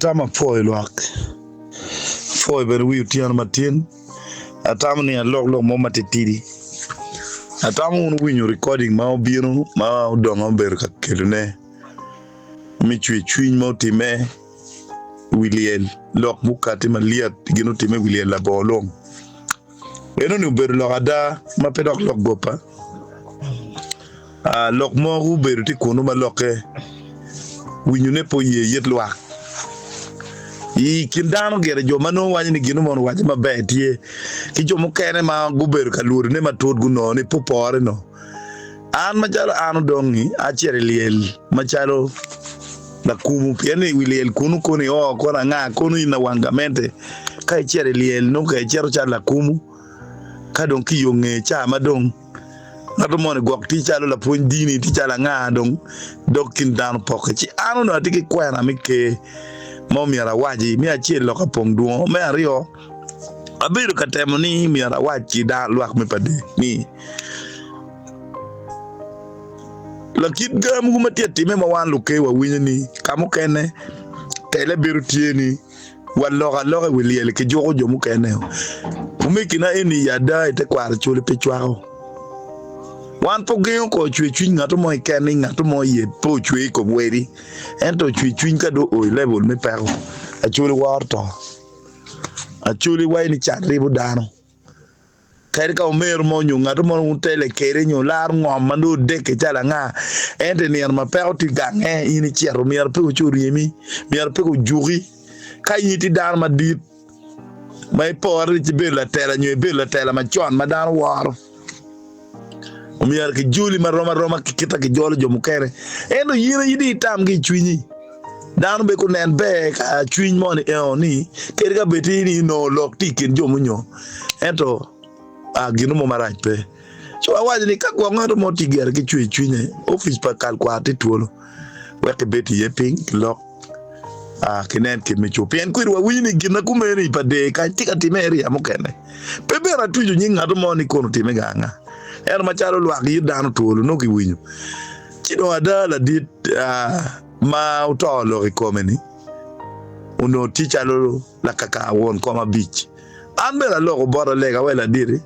Atamo apwoyo lwak, apwoyo bene wi otyeno matin. Atamo ni alok lok mo matitidi. Atamo wun wuwinyo recording ma obino ma odongo obedo ka kelone me cwer cwiny ma otimme i wi lyel, lok mukati malyet gin otimme i wi lyel labongo lung. Enoni obedo lok ada ma pe dok lok goba. Lok mogo obedo tye kunnu ma lokke winyone pe oye yit lwak. I kin dano gire jo ma nongo waco ni gin mono owace maber tye ki jo mukene ma gubedo ka lwodone matut gunongo ni pe opore no. An macalo an odong-ngi acito i lyel macalo lakumu pien ni i wi lyel kunu kono io kono anga kono in lawang gamente ka icito i lyel nongo ka icito calo lakumu ka dong ki yo nge ca ma dong Ngat moni gwok tye calo lapwony dini, tye calo anga dong dog kin dano pokke. Ci an onongo atye ki kwena me ker ma omyero awaci. Me acel lok apong dwongo, me aryo abedo ka temo ni myero awac ki lwak me Padee ni lakit ga mogo ma tye ka timme ma wan luker wawinyo ni ka mukene tele bedo tye ni Waloko aloka i wi lyel ki juko jo mukene. Omegina eni i ada i tekwaro cwali pe cwako. Wan pe ogengo kor cwer cwiny ngat mo keken ni ngat mo iye pe ocwer i kom weri ento cwer cwiny ka dong oo i level me peko Acholi woro to. Acholi waco ni can ribo dano. Kadi ka omeru mo nyo ngat mo wutele kwede nyo wularo ngom ma nongo odekke calo anga, ento i nino ma peko tye gange in icito, myero pe oco ryemi, myero pe ojuki. Ka in itye dano madit ma ipore ni ibedo latela nyo ibedo latela macon ma dano woro, omyero kijoli marom aroma ki kit ma kijolo jo mukene. Ento in aye dong itam ki i cwinyi. Dano bene gunen ber ka cwiny moni eno ni kadi ka bed ni onongo lok tye i kin jo munyo ento gin mo marac pe. Ci wawaco ni ka gwok ngat mo tye gire ki cwer cwinye, opic pa kal kwar tye twolo wek kibed iye piny kilok kinen kit me cobo. Pien kwede wawinyo ni gin ma kumeno-ni pa der kany tye ka timme i area mukene. Pe bene atuco nying ngat mo ni kono otimme ganga ento macalo lwak yit dano twolo nongo kiwinyo. Ci dong ada ladit ma oto lok i kome-ni onongo tye calo lakakar won kom abic. An bene aloko bot alega wek ladit-ti,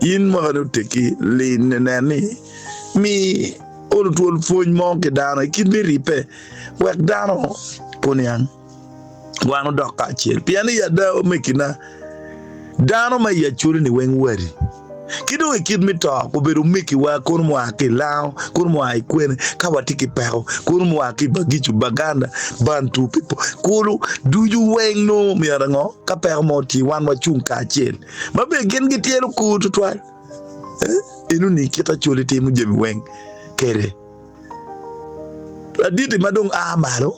in mwakani oteggi, nen ni mi olo twol pwony mo ki dano i kit me ribbe wek dano guniang. Wan odok kacel, pien i ada omegina, dano ma i Acholi-ni weng wadi. Ki dong i kit me to, obedo omegiwa kono mua ki i Lango, kono mua i kwene, ka watye ki peko, kono mua ki i Bagicu, Baganda, Bantu people, kulu ducu weng nongo myero ango ka peko mo tye wan wacung kacel. Ma bene gin gityelo kor tutwal. Eh, enoni kit Acholi timo jami weng kede. Laditi ma dong a malo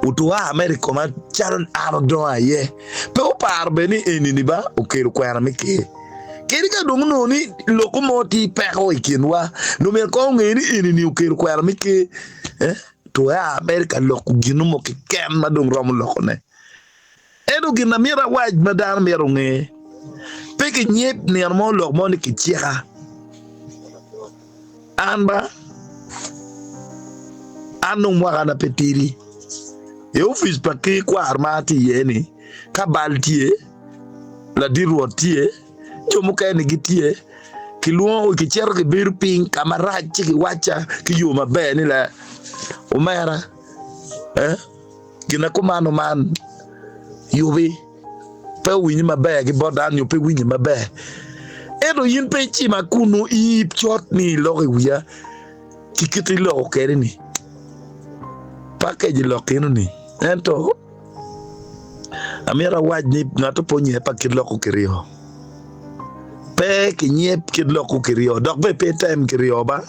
otua mere i koma calo an odongo aye. Pe oparo bene ni eni-ni ba okelo kwena me ker. Kadi ka dong onongo ni loko mo tye peko i kinwa, nongo myero kong onge ni eni-ni okelo kwena me ker. Eh, tua mere ka loko gin mo keken ma dong romo lokone. Ento gin ma myero awac ma dano myero onge, pe kinyeb nino mo lok mo ni kicika. An ba, an dong mwakana pe tidi. I opic pa ker kwar ma atye iye-ni, ka bal tye, ladit rwot tye, jo mukene gitye, kilwongo, kicito kibedo piny ka marac ci kiwacca ki yo maber ni la omera, eh, Gin ma kumano man yubi pe owinye maber ki bot dano nyo pe winye maber. Ento in pe icima kunnu iib cot ni iloko i wiya ki kit iloko kwede ni. Package lok eno-ni. Ento amito awac ni ngat pe onyeb pa kit loko kiryo. Pe kinyeb kit loko kiryo dok bene pe item kiryo ba.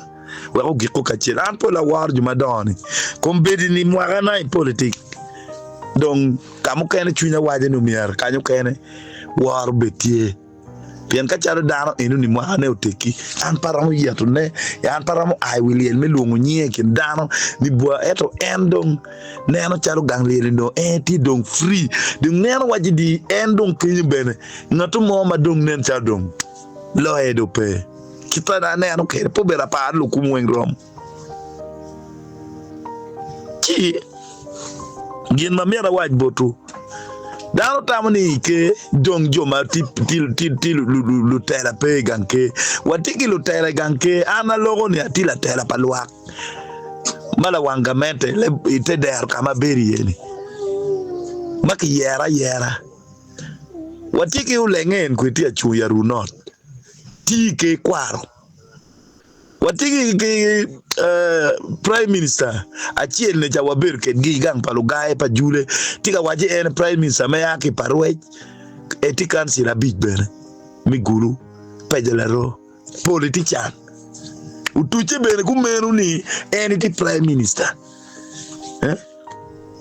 wek ogikko kacel. An pol aworo jo madongo-ni. Kombeddi-ni mwakana i politik dong ka mukene cwinya waco ni omyero kany okene woro obed tye. Pien ka calo dano eno-ni mwakane oteggi, an pe aromo yetone, an pe aromo a i wi lyel me lwongo nyinge i kin dano ni bwa, ento en dong neno calo gang lyel-li dong en tye dong free, dong neno waci di en dong kenyo bene ngat mo ma dong nen calo dong loye dong pe. Kit ma aneno kwede pe obedo apar ni lukum weng rom. Ci. Gin ma myero awac botwu, dano tamo ni i ker dong jo ma tye lutela pe i gang ker. Watye ki lutela i gang ker. An aloko ni atye latela pa lwak ma lawang gamente i te dero ka ma abedo iye-ni ma kiyero ayera. Watye ki olenge en kwe tye acung i Arunot, tye i ker kwaro. Watye ki Prime Minister acel ni ca wabedo kedgi i gang pa lugaye pa Jule tye ka wacci en Prime Minister me a ki i Parwec etye kancil abic bene me Gulu Pejo Laro pol itye can otucce bene kumeno ni en itye Prime Minister eh?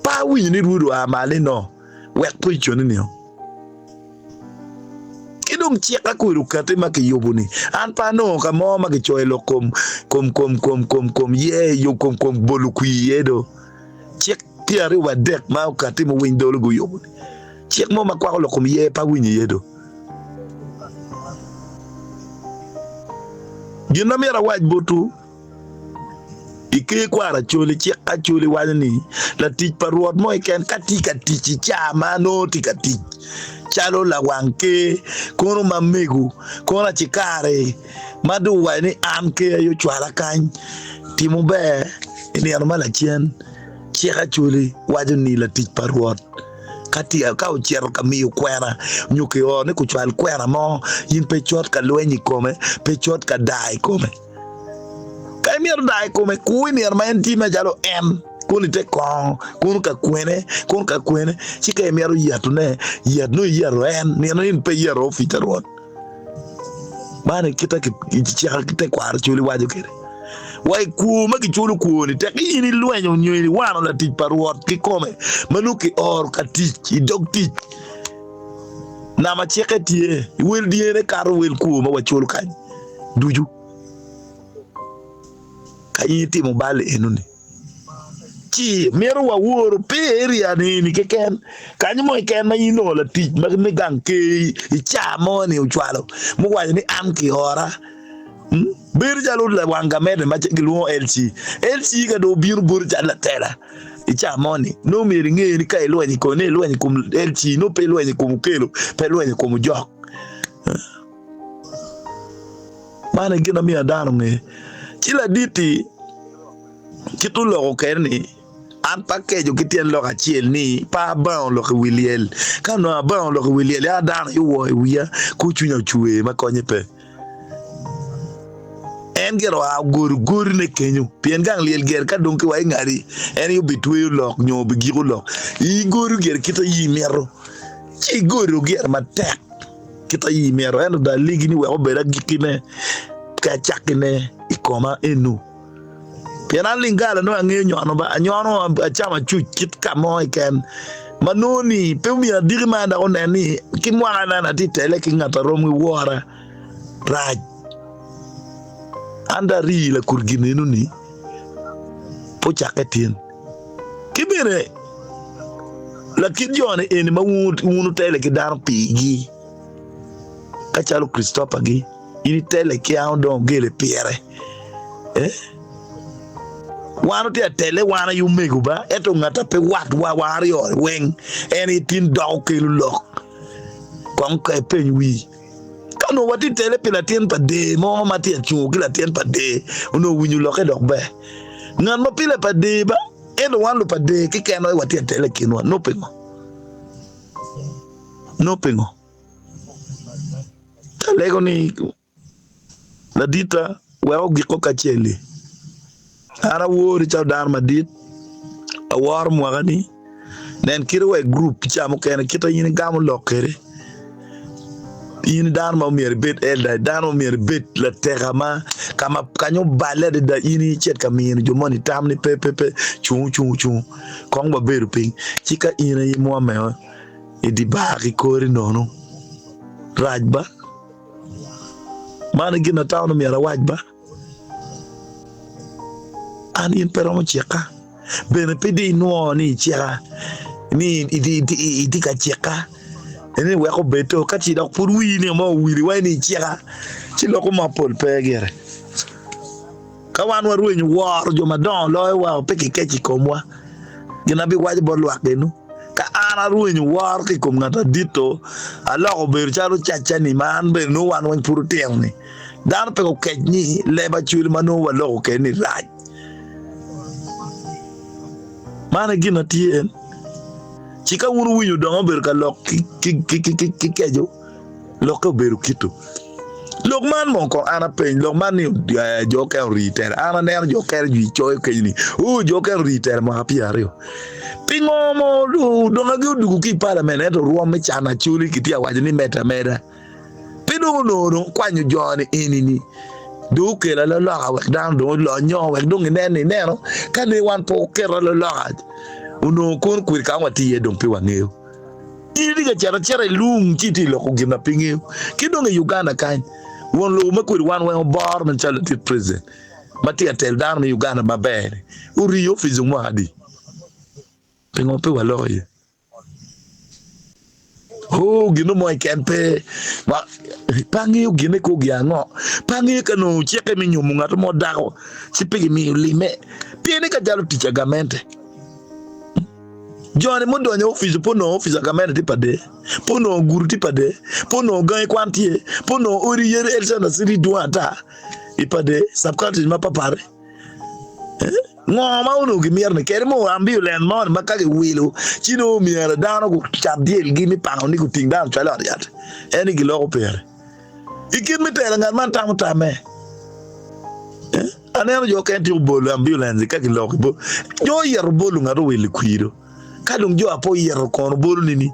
Pa awinyo ni rwod oa malo ni no wek position ni o. Ki dong cikka kwede okati ma kiyubo-ni, an pe anongo ka mo ma kicoyo lok kom kom kom kom kom kom ye yo kom kom bolo kwir iye do. Cik pyeraryo wa adek ma okati ma owiny dolo guyubo-ni, cik mo ma kwako lok kom ye pe awinyo iye do. Gin ma myero awac botwu. I ker kwaro Acholi, cik Acholi waco ni latic pa Rwot mo keken ka tye ka tic i caa ma nongo tye ka tic calo lawang ker kono ma mego kono acikari ma dong owaco ni an ker aye ocwala kany timo ber i nino ma lacen cik Acholi waco ni latic pa Rwot ka tye ka ocito ka miyo kwena nyo kioro ni kucwal kwena mo in pe icot ka lweny i kome pe icot ka daa i kome. Ka imito daa i kome, kur i nino ma en tye macalo en, kun ite kongo, kun ka kwene, kun ka kwene, ci ka imito yetone, yet nongo iyeto en, nino in pe iyeto opica Rwot. Man aye kite cika ki tekwaro coli waco kwede. Wa i kwor ma giculo kwor-ni, tek in ilwenyo nyo iwano latic pa Rwot kikome ma nongo kioro ka tic i dog tic, nama cikke tye, wel dyene kato wel kwor ma waculo kany. ducu ka in itimo bal enoni ci mito waworo pe i area ni keken kanyo mo keken ma in inongo latic ma me gang ker i caa mo ni ocwalo muwaco ni an kiora bedo calo lawang gamente ma gilwongo LC LC ka dong obino boti calo latela i caa mo ni nongo myero inge ni ka ilwenyo i kome ni ilwenyo i kom LC nongo pe ilwenyo i kom Okello pe ilwenyo i kom Ojok. Man aye gin ma myero dano onge. Ci ladit-ti kit oloko kwede ni, An pe akeco ki tyen lok acel ni pe abango lok i wi lyel. Ka onongo abango lok i wi lyel, yaka dano aye owor i wiya, kor cwinya ocwer ma konye pe. En gire oa ogodo godine kenyo, pien gang lyel gire ka dong kiwaco ingadi, en aye obitweyo lok nyo obigiko lok. Igodo gire kit aye imito, ci igodo gire matek. Kit aye myero ento dong alegi ni wek obed agikkine ki acakkine i koma eno. Pien an lingala nongo angeyo nyono ba, anyono acamo acuc kit ka mo keken ma nongo ni pe omyero adiki ma dok onen ni ki mwaka na atye tele ki ngat arom ki wora rac. An dong arii lakut gin eno ni pe ocakke tin. Ki bene lakit jo-ni eni ma wun wutele ki dano pigi, ka calo Kricitopa-gi, in itele ki an dong ogele pire. Eh? Wan otye atele wan aye omego ba, ento ngat a pe watwa wan aryo-ni weng, en aye tin dok okelo lok. Kong ka ipeny wii. Ka onongo watye tele pi latin pa der mo ma tye ka cungo ki latin pa der, onongo winyo lokke dok ber. Ngat ma pile pa der ba, ento wan lupa der keken aye watye ka tele i kinwa. Nongo pingo? Nongo pingo? Alego ni Laditta, wek ogikko kacel-li. An awori calo dano madit, aworo mwakani. Nen kite wa i gurup ca mukene kit ma in igamo lok kwede. In i dano ma myero ibed elder, dano ma myero ibed lateka ma ka ma kany oballe adada in icit ka mino jo moni tam ni pe pe pe cung cung cung kong wabedo piny ci ka in aye imwomme i dye bar ki kori nono rac ba. Man aye gin atamo ni myero awac ba. An in pe romo cika, bene pe di inwo ni icika, ni itye ka cika, ni wek obed to ka ci dok pud wii ni mo owili wai ni icika, ci loko mapol pe gire. Ka wan warwenyo woro jo madongo loyowa, pe kikeco i komwa. Gin abiwaco bot lwak eno, ka an arwenyo woro ki i kom ngat adito, aloko obedo calo caca-ni ma an bene nongo wan weng pud otino-ni. Dano pe gukec ni leb acwele ma nongo waloko kwede-ni rac. Man aye gin ma tye en. Ci ka wun wuwinyo dongo obedo ka lok ki keco, lokke obedo kito. Lok man mo kong an apeny, lok man ni jo okene ori tela. An aneno jo okene jwi coyo kenyo ni, oo jo okene ori tela mwaka pyeraryo. Pingo mo donga gi odugu ki i palament ento rwom me can acholi kitye awaco ni medde ameda. Pe dong onongo dong okwanyo jo-ni eni-ni dong okelo aloloka wek dano dong olonyo wek dong ginen ni ineno ka ne wan pe oketo aloloka onongo kono kwede ka ma watye iye dong pe wangeyo. In itye ka cito acita i lung ci itye ka loko gin ma pe ingeyo. Ki dong i Uganda kany, won lobo ma kwede wan weng oboro macalo ladit president ma tye ka telo dano me Uganda maber-ni ori i opic dong mwaka adi? Pingo pe waloko iye? Oo, gin mo keken pe. Ma, pe angeyo gine kor gin ango. Pe angeyo ka nongo ocikke me nyomo ngat mo dako, ci pe gimiyo lime. Pien ni ka calo tic a gamente. Jo-ni mudonyo i opic pe onongo opic a gamente tye pa der, pe onongo gudo tye pa der, pe onongo gangi kwan tye, pe onongo odi yadi health center city dwong ata i pa der, sub-counties mapatpat. Ngo ma onongo gimito ni kadi mo ambulen mo ma ka giwilo ci nongo myero dano gucat dyelgi me pango ni guting dano ocwal i ot yat en ni giloko pire. I kit me telo ngat man tamo tamme. Aneno jo okene tye obolo ambulance ka giloko ki jo oyito bolo ngat owilo i kwir ka dong jo ape oyito kono bolo nini?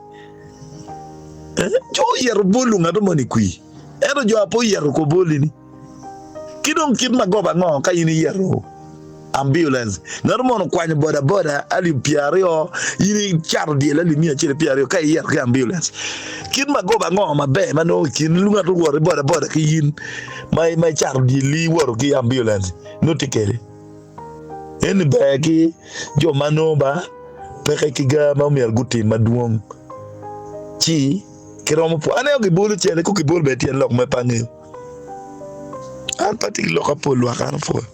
Jo oyito bolo ngat moni i kwir ento jo ape oyito ko bolo nini? Ki dong kit magoba ango ka in iyeto ambulance, ngat mo okwanyo boda boda alip pyeraryo, in icato dyel alip miya acel ki pyeraryo ka iyeto ki ambulance. Kit magoba ango maber ma nongo i kin ngat owoto ki boda boda ki in ma icato dyelli iwoto ki ambulance nongo tye kwede? Eni ber ki jo ma nongo ba peke ki ga ma myero gutim madwong ci kiromo pwo. Aneno gibolo cene ko gibolo bene tyen lok ma pe angeyo. An pe atye ki lok apol lwak an apwoyo.